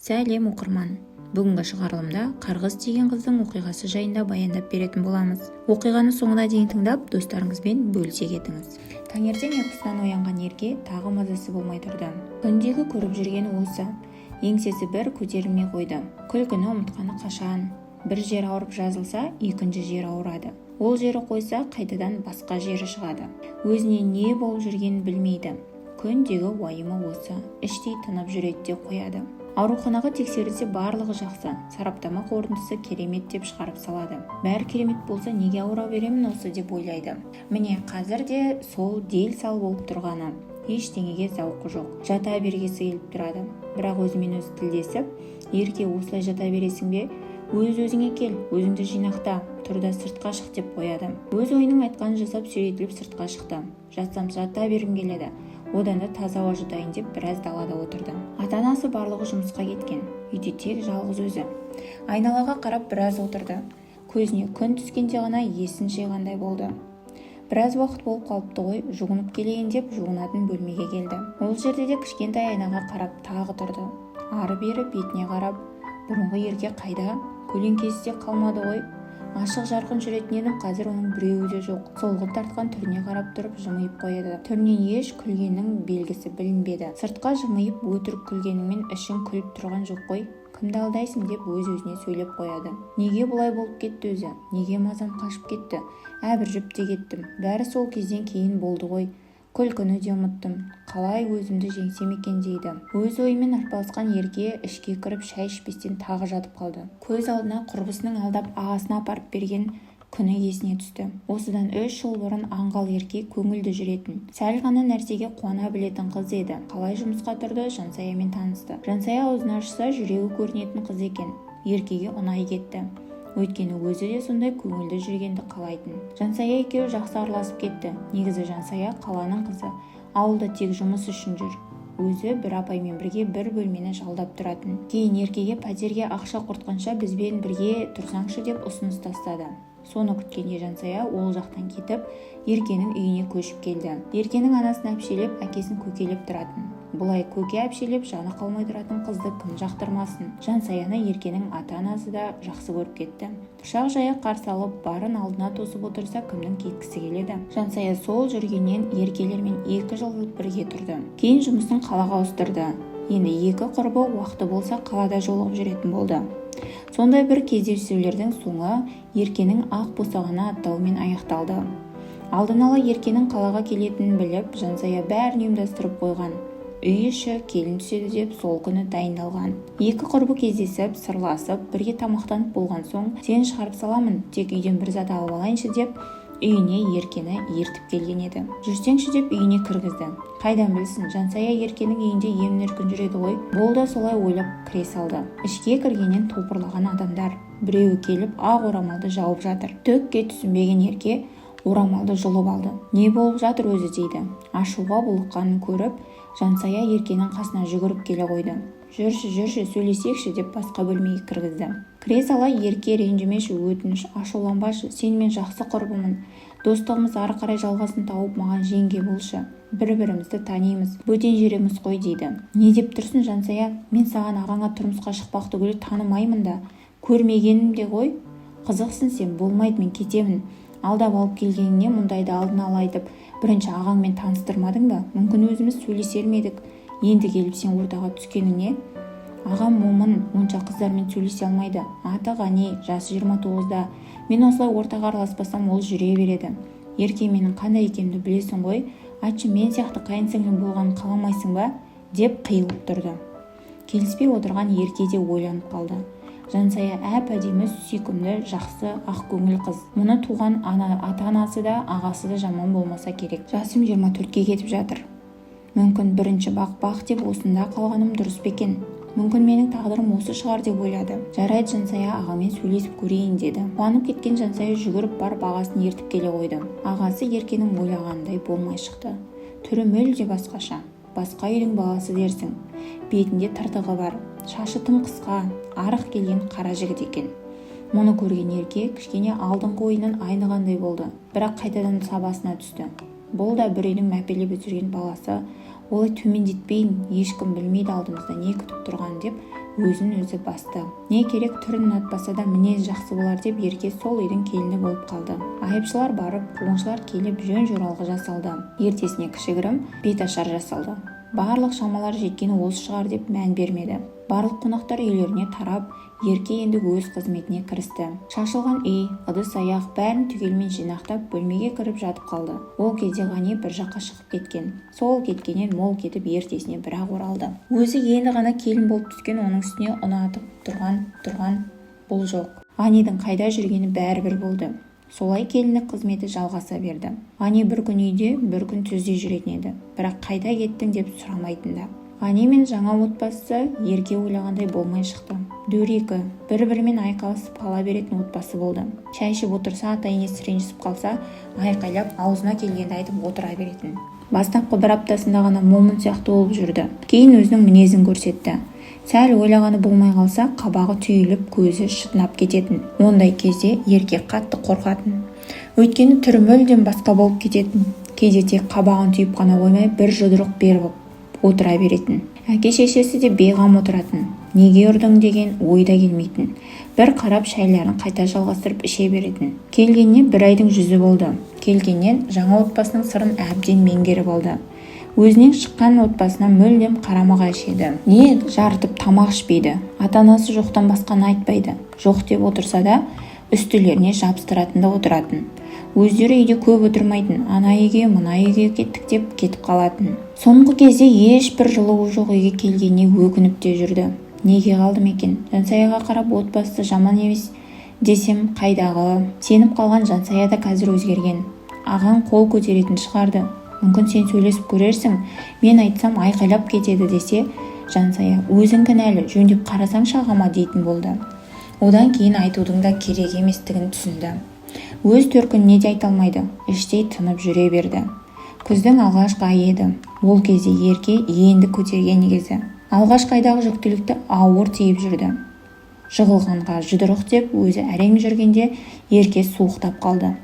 Сәлем, оқырман! Бүгінгі шығарылымда Қарғыс деген қыздың оқиғасы жайында баяндап беретін боламыз. Оқиғаны соңына дейін тыңдап, достарыңызбен бөлісе кетіңіз. Таңертең ұйқысынан оянған Ерке тағы мазасы болмай тұрды. Күндегі көріп жүргені осы. Еңсесі бір көтерілмей қойды. Күлкіні ұмытқаны қашан. Бір жері ауырып жазылса, екінші жері ауырады. Ол жері қойса, қайтадан басқа жері шығады. Өзіне не болып жүргенін білмейді. Күндегі уайымы осы. Іштей тынып жүреді де қояды. Ауруханаға тексерілсе, барлығы жақсы, сараптама қорытындысы керемет деп шығарып салады. Бәрі керемет болса, неге ауыра беремін осы деп ойлайды. Міне, қазір де сол дел сал болып тұрғаны. Ештеңеге зауқы жоқ. Жата бергісі келіп тұрады. Бірақ өзімен өзі тілдесіп: «Ерке, осылай жата бересің бе? Өз өзіңе кел, өзіңді жинақта, тұр да сыртқа шық», – деп қояды. Өз ойының айтқанын жасап, сүйретіліп сыртқа шықты. Жатсам, жата бергім келеді, одан да таза ауа жұтайын деп біраз далада отырды. Ата-анасы барлығы жұмысқа кеткен. Үйде тек жалғыз өзі. Айналаға қарап біраз отырды. Көзіне күн түскенде ғана есін жиғандай болды. Біраз уақыт болып қалыпты ғой, жуынып келейін деп жуынатын бөлмеге келді. Ол жерде де кішкентай айнаға қарап тағы тұрды. Ары-бері бетіне қарап: «Бұрынғы Ерке қайда? Көлеңкесі де қалмады ғой. Ашық жарқын жүретін едім, қазір оның біреуі де жоқ». Солғын тартқан түріне қарап тұрып жымиып қояды. Түрінен еш күлгеннің белгісі білінбеді. Сыртқа жымиып, өтірік күлгеніңмен ішің күліп тұрған жоқ қой, кімді алдайсың деп өз-өзіне сөйлеп қояды. Неге бұлай болып кетті өзі? Неге мазам қашып кетті? Әбіржіп те кеттім. Бәрі сол кезден кейін болды ғой. Күлкіні де ұмыттым. Қалай өзімді жеңсем екен дейді. Өз ойымен арпалысқан Ерке ішке кіріп, шай ішпестен тағы жатып қалды. Көз алдына құрбысының алдап ағасына апарып берген күні есіне түсті. Осыдан 3 жыл бұрын аңғал Ерке көңілді жүретін, сәл ғана нәрсеге қуана білетін қыз еді. Қалай жұмысқа тұрды, Жансаямен танысты. Жансая аузын ашса, жүрегі көрінетін қыз екен. Еркеге ұнай кетті. Өйткені өзі де сондай көңілді жүргенді қалайтын. Жансая екеуі жақсы араласып кетті. Негізі Жансая қаланың қызы. Ауылда тек жұмыс үшін жүр. Өзі бір апаймен бірге бір бөлмені жалдап тұратын. Кейін Еркеге пәтерге ақша құртқанша, бізбен бірге тұрсаңшы деп ұсыныс тастады. Соны күткенде Жансая ол жақтан кетіп, Еркенің үйіне көшіп келді. Еркенің анасын әпшелеп, әкесін көкелеп тұратын. Бұлай көке әпшелеп, жаны қалмай тұратын қызды кім жақтырмасын? Жансаяны Еркенің ата-анасы да жақсы көріп кетті. Құшақ жая қарсы алып, барын алдына тосып отырса, кімнің кеткісі келеді? Жансая сол жүргеннен Еркелермен 2 жыл бірге тұрды. Кейін жұмысын қалаға ауыстырды. Енді екі құрбы уақыты болса, қалада жолығып жүретін болды. Сондай бір кездесулердің соңы Еркенің ақ босағаны аттауымен аяқталды. Алдын ала Еркенің қалаға келетінін біліп, Жансая бәрін ұйымдастырып қойған. Үй іші келін түседі деп сол күні дайындалған. Екі құрбы кездесіп, сырласып, бірге тамақтанып болған соң, «Сені шығарып саламын, тек үйден бір зат алып алайыншы», – деп үйіне Еркені ертіп келген еді. Жүрсеңші деп үйіне кіргізді. Қайдан білсін, Жансая Еркенің үйінде емін-еркін жүреді ғой. Бұл да солай ойлап кіре салды. Ішке кіргеннен топырлаған адамдар. Біреуі келіп ақ орамалды жауып жатыр. Түкке түсінбеген Ерке орамалды жұлып алды. «Не болып жатыр өзі?» – дейді. Ашуға булыққанын көріп, Жансая Еркенің қасына жүгіріп келе қойды. «Жүрші, жүрші, сөйлесейікші», – деп басқа бөлмеге кіргізді. Кіре сала: «Ерке, ренжімеші, өтініш, ашуланбашы. Сенімен жақсы құрбымын. Достығымыз ары қарай жалғасын тауып, маған жеңге болшы. Бір-бірімізді танимыз, бөтен жер емес қой», – дейді. «Не деп тұрсың, Жансая? Мен саған ағаңа тұрмысқа шықпақ түгілі танымаймын да, көрмегенім де ғой. Қызықсың сен. Болмайды, мен кетемін. Алдап алып келгеніңе мұндайды алдын ала айтып, бірінші ағаңмен таныстырмадың ба? Мүмкін, өзіміз сөйлесер ме едік. Енді келіп сен ортаға түскенің не? Ағам момын, онша қыздармен сөйлесе алмайды. Аты Ғани, жасы 29-да. Мен осылай ортаға араласпасам, ол жүре береді. Ерке, менің қандай екенімді білесің ғой. Айтшы, мен сияқты қайын сіңлім болғанын қаламайсың ба?» – деп қиылып тұрды. Келіспей отырған Ерке де ойланып қалды. Жансая әп-әдемі, сүйкімді, жақсы, ақкөңіл қыз. Мұны туған ана, ата-анасы да, ағасы да жаман болмаса керек. Жасым 24-ке кетіп жатыр. Мүмкін, бірінші бақ бақ деп осында қалғаным дұрыс па екен? Мүмкін, менің тағдырым осы шығар деп ойлады. «Жарайды, Жансая, ағамен сөйлесіп көрейін», – деді. Қуанып кеткен Жансая жүгіріп барып, ағасын ертіп келе қойды. Ағасы Еркенің ойлағанындай болмай шықты. Түрі мүлде басқаша, басқа үйдің баласы дерсің. Бетінде тыртығы бар, шашы тым қысқа, арық келген қара жігіт екен. Мұны көрген Ерке кішкене алдыңғы ойынан айнығандай болды. Бірақ қайтадан сабасына түсті. Бұл да бір үйдің мәпелеп өсірген баласы. Олай төмендетпейін, ешкім білмейді алдымызда не күтіп тұрғанын деп. Өзін-өзі басты. Не керек, түрін ұнатпаса да, мінезі жақсы болар деп, Ерке сол үйдің келіні болып қалды. Айыпшылар барып, қуғыншылар келіп, жөн-жоралғы жасалды. Ертесіне кішігірім беташар жасалды. Барлық шамалары жеткені осы шығар деп мән бермеді. Барлық қонақтар үйлеріне тарап, Ерке енді өз қызметіне кірісті. Шашылған үй, ыдыс-аяқ, бәрін түгелімен жинақтап, бөлмеге кіріп жатып қалды. Ол кезде Ғани бір жаққа шығып кеткен. Сол кеткеннен мол кетіп, ертесіне бір-ақ оралды. Өзі енді ғана келін болып түскен, оның үстіне ұнатып тұрған бұл жоқ. Ғанидің қайда жүргені бәрібір болды. Солай келіндік қызметі жалғаса берді. Ғани бір күн үйде, бір күн түзде жүретін еді, бірақ қайда кеттің деп сұрамайтын да. Ғани мен жаңа отбасы Ерке ойлағандай болмай шықты. Дөрекі, бір-бірімен айқаласып қала беретін отбасы болды. Шай ішіп отырса, ата-енесі ренжісіп қалса, айқайлап, аузына келгенді айтып отыра беретін. Бастапқы бір аптасында ғана момын сияқты болып жүрді. Кейін өзінің мінезін көрсетті. Сәл ойлағаны болмай қалса, қабағы түйіліп, көзі шытынап кететін. Ондай кезде Ерке қатты қорқатын, өйткені түрі мүлдем басқа болып кететін. Кейде тек қабағын түйіп қана қоймай, бір жұдырық беріп отыра беретін. Әке-шешесі де бейғам отыратын. Неге ұрдың деген ой да келмейтін. Бір қарап, шайларын қайта жалғастырып іше беретін. Келгеніне бір айдың жүзі болды. Келгеннен жаңа отбасының сырын әбден меңгеріп алды. Өзінен шыққан отбасына мүлдем қарама-қайшы еді. Не жарытып тамақ ішпейді. Ата-анасы жоқтан басқаны айтпайды. Жоқ деп отырса да, үстілеріне жабыстыратын да отыратын. Өздері үйде көп отырмайтын. Ана үйге, мына үйге кеттік деп кетіп қалатын. Соңғы кезде ешбір жылуы жоқ үйге келгеніне өкініп те жүрді. Неге қалдым екен? Жансаяға қарап, отбасысы жаман емес десем, қайдағы. Сеніп қалған Жансая да қазір өзгерген. Ағаң қол көтеретін шығарды, мүмкін, сен сөйлесіп көрерсің, мен айтсам, айқайлап кетеді десе, Жансая: «Өзің кінәлі, жөндеп қарасаңшы ағама», – дейтін болды. Одан кейін айтудың да керек еместігін түсінді. Өз төркініне де айта алмайды. Іштей тынып жүре берді. Күздің алғашқы айы еді. Ол кезде Ерке енді көтерген кезі. Алғашқы айдағы жүктілікті ауыр тиіп жүрді. Жығылғанға жұдырық деп, өзі әрең жүргенде Ерке суықтап қалды.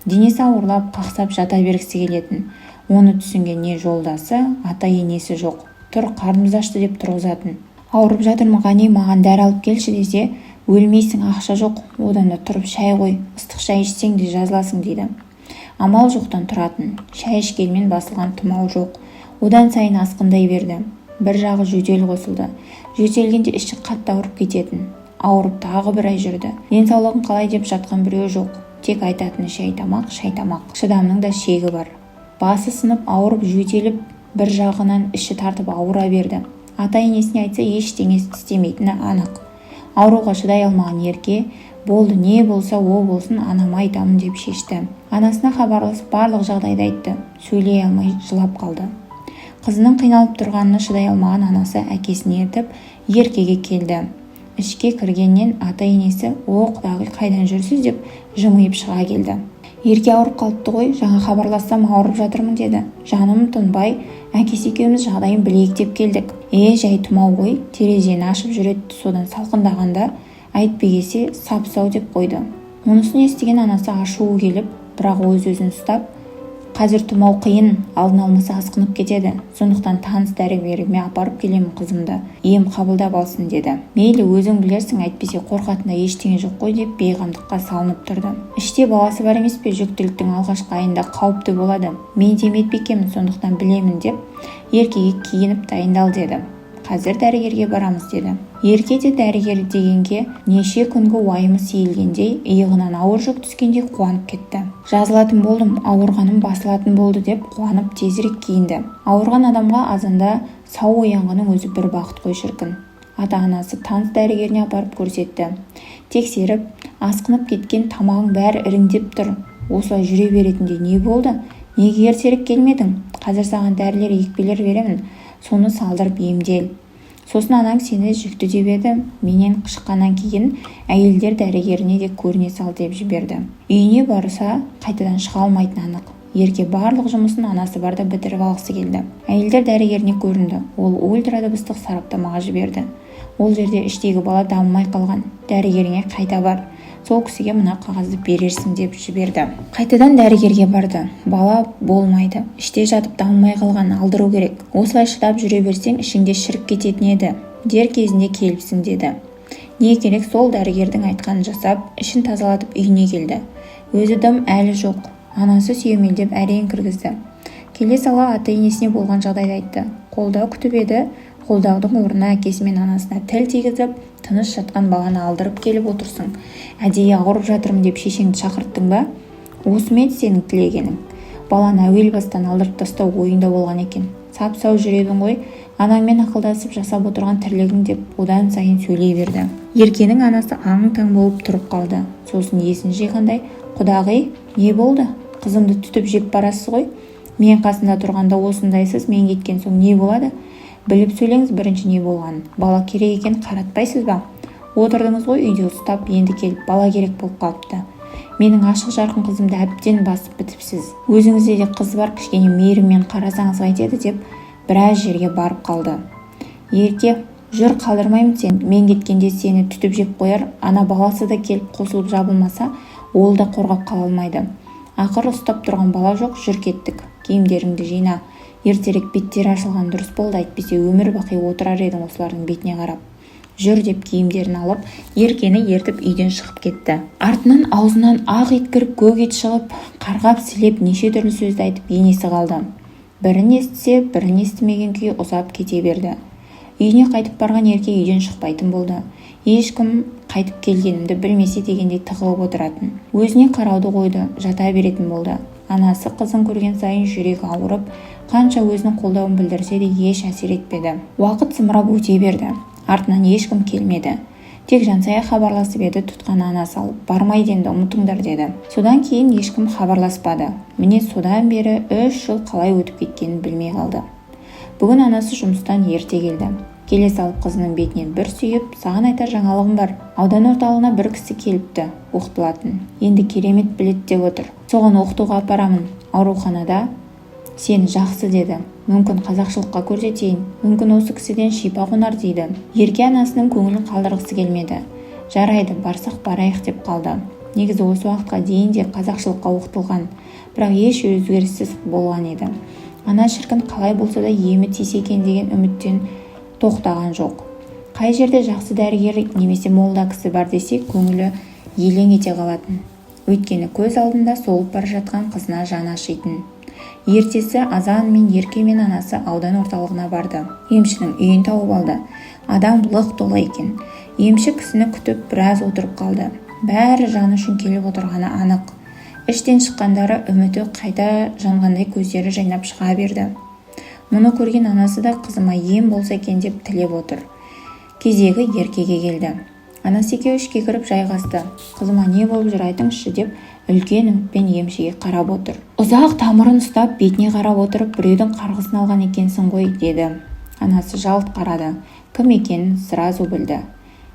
Денесі ауырлап, қақсап жата бергісі келетін. Оны түсінген не жолдасы, ата-енесі жоқ. «Тұр, қарнымыз ашты», – деп тұрғызатын. «Ауырып жатырмын, Ғани, маған дәрі алып келші», – десе, «Өлмейсің, ақша жоқ, одан да тұрып шай қой, ыстық шай ішсең де жазыласың», – дейді. Амал жоқтан тұратын. Шай ішкенмен басылған тұмау жоқ, одан сайын асқындай берді. Бір жағы жөтел қосылды. Жөтелгенде іші қатты ауырып кететін. Ауырып тағы бір ай жүрді. Денсаулығың қалай деп жатқан біреу жоқ. Тек айтатыны: шай, тамақ, шай, тамақ. Шыдамның да шегі бар. Басы сынып, ауырып жөтеліп, бір жағынан іші тартып ауыра берді. Ата-енесіне айтса, ештеңе істемейтіні анық. Ауруға шыдай алмаған Ерке болды, не болса о болсын, анама айтамын деп шешті. Анасына хабарласып, барлық жағдайды айтты. Сөйлей алмай жылап қалды. Қызының қиналып тұрғанына шыдай алмаған анасы әкесін ертіп, Еркеге келді. Ішке кіргеннен ата-енесі: «О, құдағи, қайдан жүрсіз?» – деп жымиып шыға келді. «Ерке ауырып қалыпты ғой, жаңа хабарлассам, ауырып жатырмын деді. Жаным тынбай, әкесі екеуміз жағдайын білейік деп келдік». «Е, жай тұмау ғой, терезені ашып жүреді, содан салқындағанда, әйтпегесе сап-сау», – деп қойды. Мұнысын естіген анасы ашуы келіп, бірақ өз-өзін ұстап: «Қазір тұмау қиын, алдын алмаса, асқынып кетеді. Сондықтан таныс дәрігеріме апарып келемін қызымды, ем қабылдап алсын», – деді. «Мейлі, өзің білерсің, әйтпесе қорқатындай ештеңе жоқ қой», – деп бейғамдыққа салынып тұрды. «Іште баласы бар емес пе, жүктіліктің алғашқы айында қауіпті болады. Мен де медбикемін, сондықтан білемін», – деп, Еркеге «Киініп дайындал» деді. «Қазір дәрігерге барамыз», – деді. Ерке де дәрігер дегенге неше күнгі уайымы сейілгендей, иығынан ауыр жүк түскендей қуанып кетті. «Жазылатын болдым, ауырғаным басылатын болды», – деп қуанып, тезірек киінді. Ауырған адамға азанда сау оянғанның өзі бір бақыт қой, шіркін. Ата-анасы таныс дәрігеріне апарып көрсетті. Тексеріп: «Асқынып кеткен, тамағың бәрі іріңдеп тұр. Осылай жүре беретіндей не болды? Неге ертерек келмедің? Қазір саған дәрілер, екпелер беремін, соны салдырып емдел. Сосын анаң сені жүкті деп еді, менен шыққаннан кейін әйелдер дәрігеріне де көріне сал», – деп жіберді. Үйіне барса, қайтадан шыға алмайтыны анық. Ерке барлық жұмысын анасы барда бітіріп алғысы келді. Әйелдер дәрігеріне көрінді. Ол ультрадыбыстық сараптамаға жіберді. Ол жерде іштегі бала дамымай қалған, дәрігеріңе қайта бар, сол кісіге мына қағазды берерсің деп жіберді. Қайтадан дәрігерге барды. «Бала болмайды, іште жатып дамымай қалған, алдыру керек. Осылай шыдап жүре берсең, ішіңде шіріп кететін еді. Дер кезінде келіпсің, деді. Не керек, сол дәрігердің айтқанын жасап, ішін тазалатып үйіне келді. Өзі дым әлі жоқ. Анасы сүйемелдеп әрең кіргізді. Келе сала ата-енесіне болған жағдайды айтты. Қолдау күтіп еді, қолдаудың орнына әкесі мен анасына тіл тигізіп, тыныш жатқан баланы алдырып келіп отырсың. Әдейі ауырып жатырмын деп шешеңді шақырттың ба? Осы ма еді сенің тілегенің? Баланы әуел бастан алдырып тастау ойыңда болған екен. Сап-сау жүр едің ғой. Анаңмен ақылдасып жасап отырған тірлігің, деп одан сайын сөйлей берді. Еркенің анасы аң-таң болып тұрып қалды. Сосын есін жиғандай: «Құдағи, не болды? Қызымды түтіп жеп барасыз ғой. Мен қасында тұрғанда осындайсыз, мен кеткен соң не болады? Біліп сөйлеңіз бірінші не болғанын. Бала керек екен, қаратпайсыз ба? Отырдыңыз ғой үйде ұстап, енді келіп бала керек болып қалыпты. Менің ашық-жарқын қызымды әбден басып бітіпсіз. Өзіңізде де қыз бар, кішкене мейіріммен қарасаңыз қайтеді», – деп біраз жерге барып қалды. «Ерке, жүр, қалдырмаймын сені. Мен кеткенде сені түтіп жеп қояр. Ана баласы да келіп қосылып жабылмаса, ол да қорғап қала алмайды. Ақыры ұстап тұрған бала жоқ. Жүр, кеттік. Киімдеріңді жина. Ертерек беттері ашылған дұрыс болды, әйтпесе өмір бақи отырар едің осылардың бетіне қарап. Жүр», – деп киімдерін алып, Еркені ертіп үйден шығып кетті. Артынан аузынан ақ ит кіріп, көк ит шығып, қарғап-сілеп, неше түрлі сөзді айтып енесі қалды. Бірін естісе, бірін естімеген күйі ұзап кете берді. Үйіне қайтып барған Ерке үйден шықпайтын болды. Ешкім қайтып келгенімді білмесе дегендей тығылып отыратын. Өзіне қарауды қойды, жата беретін болды. Анасы қызын көрген сайын жүрегі ауырып, қанша өзінің қолдауын білдірсе де, еш әсер етпеді. Уақыт зымырап өте берді. Артынан ешкім келмеді. Тек Жансая хабарласып еді, тұтқаны анасы алып, «Бармайды енді, ұмытыңдар», – деді. Содан кейін ешкім хабарласпады. Міне, содан бері 3 жыл қалай өтіп кеткенін білмей қалды. Бүгін анасы жұмыстан ерте келді. Келе салып қызының бетінен бір сүйіп: «Саған айтар жаңалығым бар. Аудан орталығына бір кісі келіпті оқытылатын. Енді керемет білет деп отыр. Соған оқытуға апарамын. Ауруханада сені жақсы деді. Мүмкін, қазақшылыққа көрсетейін, мүмкін, осы кісіден шипа қонар», – дейді. Ерке анасының көңілін қалдырғысы келмеді. «Жарайды, барсақ барайық», – деп қалды. Негізі осы уақытқа дейін де қазақшылыққа оқытылған, бірақ еш өзгеріссіз болған еді. Ана шіркін, қалай болса да емі тисе екен деген үміттен тоқтаған жоқ. Қай жерде жақсы дәрігер немесе молда кісі бар десе, көңілі елең ете қалатын. Өйткені көз алдында солып бара жатқан қызына жаны ашитын. Ертесі азанмен Ерке мен анасы аудан орталығына барды. Емшінің үйін тауып алды. Адам лық толы екен. Емші кісіні күтіп біраз отырып қалды. Бәрі жаны үшін келіп отырғаны анық. Іштен шыққандары үміті қайта жанғандай көздері жайнап шыға берді. Мұны көрген анасы да қызыма ем болса екен деп тілеп отыр. Кезегі Еркеге келді. Анасы екеуі ішке кіріп жайғасты. «Қызыма не болып жүр, айтыңызшы», – деп үлкен үмітпен емшіге қарап отыр. Ұзақ тамырын ұстап, бетіне қарап отырып: «Біреудің қарғысын алған екенсің ғой», – деді. Анасы жалт қарады. Кім екенін сразу білді.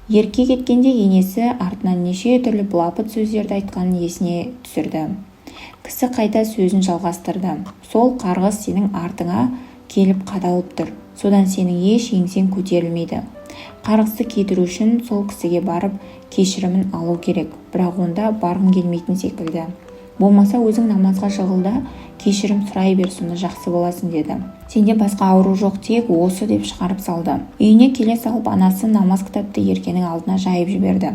Ерке кеткенде енесі артынан неше түрлі былапыт сөздерді айтқанын есіне түсірді. Кісі қайта сөзін жалғастырды: «Сол қарғыс сенің артыңа келіп қадалып тұр. Содан сенің еш еңсең көтерілмейді. Қарғысты кетіру үшін сол кісіге барып кешірімін алу керек. Бірақ онда барғың келмейтін секілді. Болмаса өзің намазға жығыл да, кешірім сұрай бер, сонда жақсы боласың», – деді. «Сенде басқа ауру жоқ, тек осы», – деп шығарып салды. Үйіне келе салып анасы намаз кітапты Еркенің алдына жайып жіберді.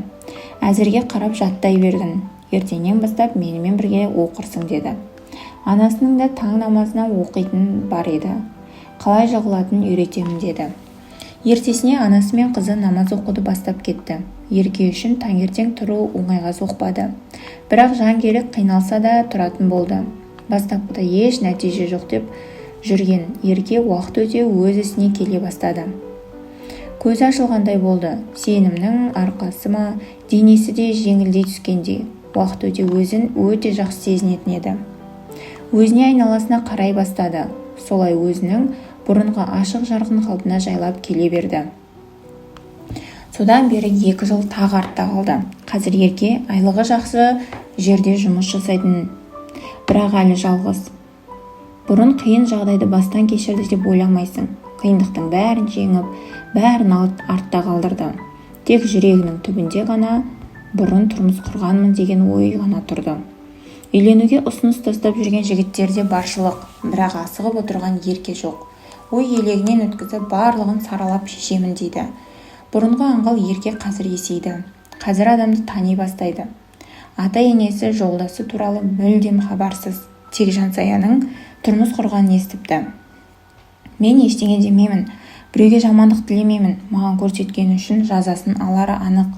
«Әзірге қарап жаттай бергін. Ертеңнен бастап менімен бірге оқырсың», – деді. Анасының да таң намазына оқитын бар еді. «Қалай жығылатынын үйретемін», – деді. Ертесіне анасы мен қызы намаз оқуды бастап кетті. Ерке үшін таңертең тұру оңайға соқпады. Бірақ жан керек, қиналса да тұратын болды. Бастапқыда еш нәтиже жоқ деп жүрген Ерке уақыт өте өз ісіне келе бастады. Көзі ашылғандай болды. Сенімнің арқасы ма, денесі де жеңілдей түскендей. Уақыт өте өзін өте жақсы сезінетін еді. Өзіне, айналасына қарай бастады. Солай өзінің бұрынғы ашық-жарқын қалпына жайлап келе берді. Содан бері 2 жыл тағы артта қалды. Қазір Ерке айлығы жақсы жерде жұмыс жасайтын, бірақ әлі жалғыз. Бұрын қиын жағдайды бастан кешірді деп ойламайсың. Қиындықтың бәрін жеңіп, бәрін артта қалдырды. Тек жүрегінің түбінде ғана бұрын тұрмыс құрғанмын деген ой ғана тұрды. Үйленуге ұсыныс тастап жүрген жігіттер де баршылық, бірақ асығып отырған Ерке жоқ. Ой елегінен өткізіп, барлығын саралап шешемін дейді. Бұрынғы аңғал Ерке қазір есейді. Қазір адамды тани бастайды. Ата-енесі, жолдасы туралы мүлдем хабарсыз. Тек Жансаяның тұрмыс құрғанын естіпті. Мен ештеңе демеймін, біреуге жамандық тілемеймін. Маған көрсеткені үшін жазасын алары анық.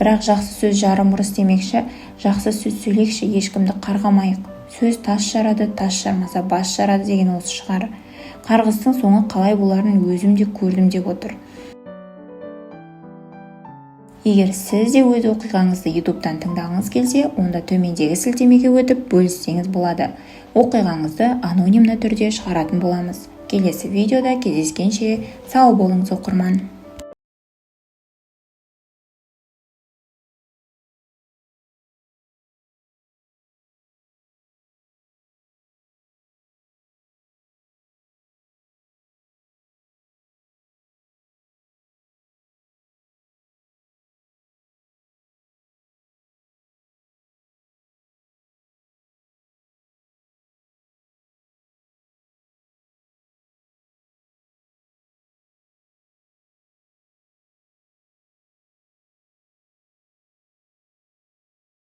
Бірақ жақсы сөз жарым ырыс демекші, жақсы сөз сөйлейікші, ешкімді қарғамайық. Сөз тас жарады, тас жармаса, бас жарады деген осы шығар. Қарғыстың соңы қалай боларын өзім де көрдім деп отыр. Егер сіз де өз оқиғаңызды Ютубтан тыңдағыңыз келсе, онда төмендегі сілтемеге өтіп, бөліссеңіз болады. Оқиғаңызды анонимді түрде шығаратын боламыз. Келесі видеода кездескенше, сау болыңыз, оқырман!